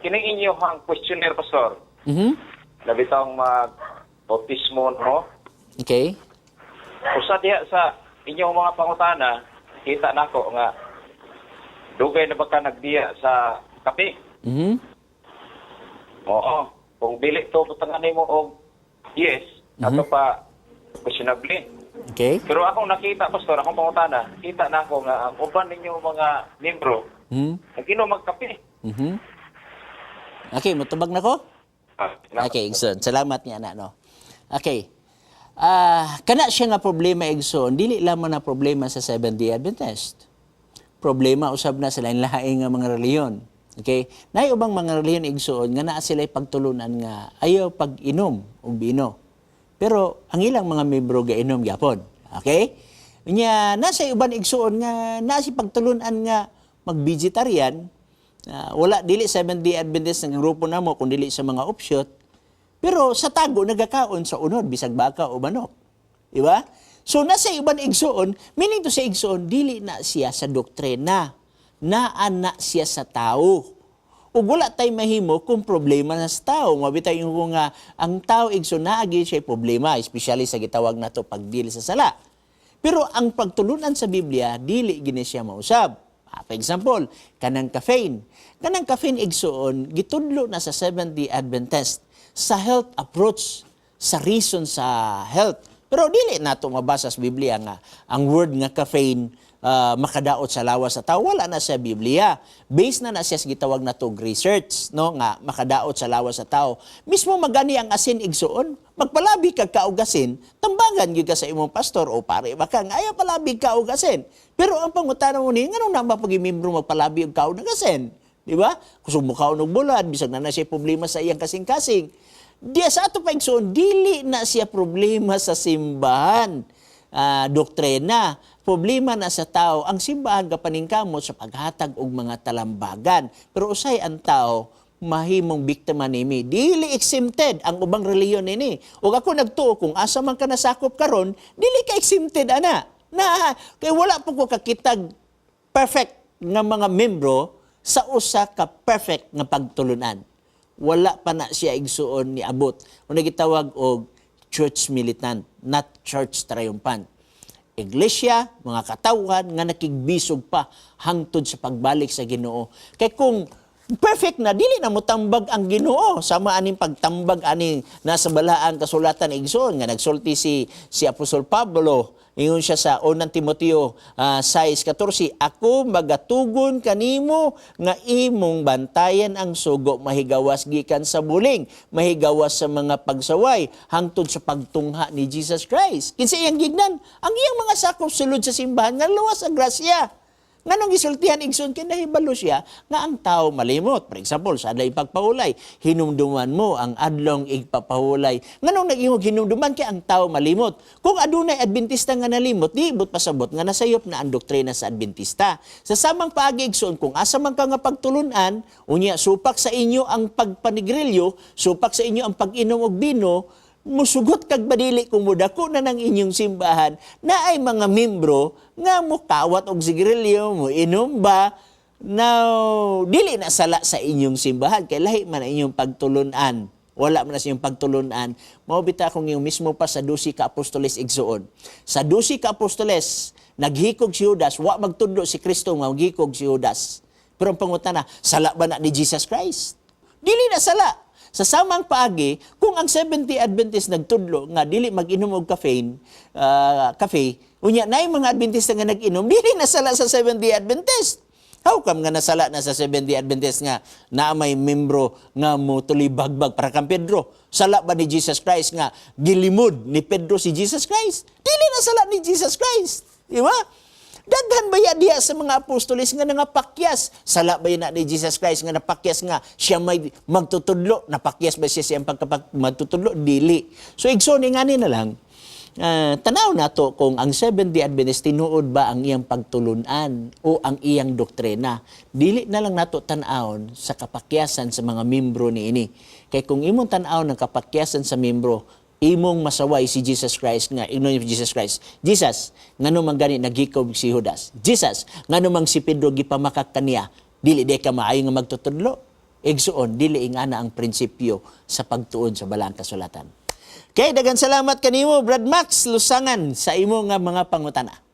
Kining inyo ang questionnaire, Pastor. Labi taong mag bautismo, no? Okay. Usa diha sa inyong mga pangutana, kita nako nga dugay na ba ka nagbiya sa kape? Oo. Kung dili to butangan nimo og yes, ato pa questionable. Pero akong nakita, Pastor, akong pangutana, kita na ako nga ang uban ninyo mga membro, nag-inom magkape. Okay, mutubag na ko? Ah. Okay, Igsoon. Salamat niya na, no? Okay. Ah, kana siya nga problema, Igsoon, dili lamang na problema sa Seventh-day Adventist. Problema usab na sa lain-lain nga mga reliyon. Okay? Naay ubang mga reliyon, igsoon, nga naa sila pagtulunan nga ayaw pag-inom og bino. Pero ang ilang mga membro gainom gyapon. Okay? Nya nasa uban, igsoon, nga naa si pagtulunan nga mag-vegetarian. Wala, dili Seventh-day Adventist ang grupo namo kung dili sa mga offshoot. Pero sa tago nagakaon sa unod bisag baka o manok. Di ba? So nasa iban, igsoon, meaning to sa igsoon, dili na siya sa doktrina. Naa na siya sa tao. Ug wala tay mahimo kung problema na sa tao. Mabitay yung nga ang tao, igsoon, naagi siya problema, especially sa gitawag nato pagdili sa sala. Pero ang pagtulunan sa Biblia, dili gini siya mausab. For example, kanang caffeine. Kanang caffeine, igsoon, gitudlo na sa Seventh-day Adventist sa health approach, sa reason sa health. Pero dili nato mabasa sa Biblia nga ang word nga caffeine makadaot sa lawas sa tao. Wala na sa Biblia. Based na na siya sa gitawag nato research, no, nga makadaot sa lawas sa tao. Mismo magani ang asin, igsoon, magpalabi ka kaog asin, tambagan gyud ka sa imong pastor o pare baka nga ayaw palabi ka og asin. Pero ang pangutana mo ni nganong naa pa membro magpalabi og kaon og asin? Di ba? Kusog mo kaon og bulad bisag na na siya problema sa iyang kasing-kasing. Di sa ato pa, igsoon, dili na siya problema sa simbahan. Doktrina, problema na sa tao. Ang simbahan gapaningkamot sa paghatag og mga talambagan. Pero usay ang tao mahimong biktima nimi. Dili exempted ang ubang reliyon nini. Ug ako nagtuo kung asa man ka nasakop karon, dili ka exempted ana. Na kay wala po ko kakitag perfect nga mga membro sa usa ka perfect nga pagtulunan. Wala pa na siya, igsuon, ni abot. Una gitawag og church militant, not church triumphant. Iglesia, mga katawhan nga nakigbisog pa hangtod sa pagbalik sa Ginoo. Kay kung perfect na, dili na motambag ang Ginoo. Sama aning pagtambag aning nasa balaang kasulatan, igsoon, nga nagsulti si Apostol Pablo. Ingon siya sa unang Timoteo 6:14, "Ako magatugon kanimo nga imong bantayan ang sugo mahigawas gikan sa buling, mahigawas sa mga pagsaway hangtod sa pagtungha ni Jesus Christ." Kinsa iyang gignan? Ang iyang mga sakop sulod sa simbahan nga luwas ang grasya. Nganong gisultihan, igsoon? Kay nahibalo siya nga ang tao malimot. For example, sa adlaw ipagpahulay, "Hinumduman mo ang adlong igpapahulay." Nganong nag-ingog hinumduman? Kay ang tao malimot. Kung adunay Adventista nga nalimot, di ibot pasabot nga nasayop na ang doktrina sa Adventista. Sa samang paagi, igsoon, kung asa man ka nga pagtulunan, unya supak sa inyo ang pagpanigrilyo, supak sa inyo ang pag-inom og bino, musugot kag badili kung mudako na ng inyong simbahan na ay mga membro nga mukawat og sigarilyo, mo inom ba. Now, dili na sala sa inyong simbahan kay lahi man ang inyong pagtulunan. Wala man na sa inyong pagtulunan. Mao bitaw kung yung mismo pa sa 12 ka apostoles, igsuon. Sa 12 ka apostoles, naghikog si Judas, wa magtudlo si Kristo nga maghikog si Judas. Pero ang pangutana, sala ba na ni Jesus Christ? Dili na sala. Sa samang paagi, kung ang Seventh-day Adventist nagtudlo nga dili mag-inom og caffeine, kafe, unya naay mga Adventista nga nag-inom, dili na sala sa Seventh-day Adventist. How come nga nasala na sa Seventh-day Adventist nga naa may membro nga mo tuloy bagbag para kang Pedro? Sala ba ni Jesus Christ nga gilimod ni Pedro si Jesus Christ? Dili na sala ni Jesus Christ. Di ba? Daghan ba ya diha sa mga apostoles nga nangapakyas? Sala ba na ni Jesus Christ nga napakyas nga siya may magtutudlo? Napakyas ba siya siyang pagkapag magtutudlo? Dili. So igsoon, ingani na lang. Tanaw nato kung ang Seventh-day Adventist tinuod ba ang iyang pagtulunan o ang iyang doktrina. Dili na lang nato tan-awon sa kapakyasan sa mga membro niini. Kay kung imong tan-awon ang kapakyasan sa membro, imong masaway si Jesus Christ nga ingnon ni Jesus Christ, "Jesus, ngano man gani naghikob si Judas? Jesus, ngano man si Pedro gipamakak kaniya? Dili di ka maayo nga magtutudlo." Igsuon, dili ingana ang prinsipyo sa pagtuon sa Balaang Kasulatan. Okay, daghang salamat kanimo, Brad Max Lusangan, sa imo nga mga pangutana.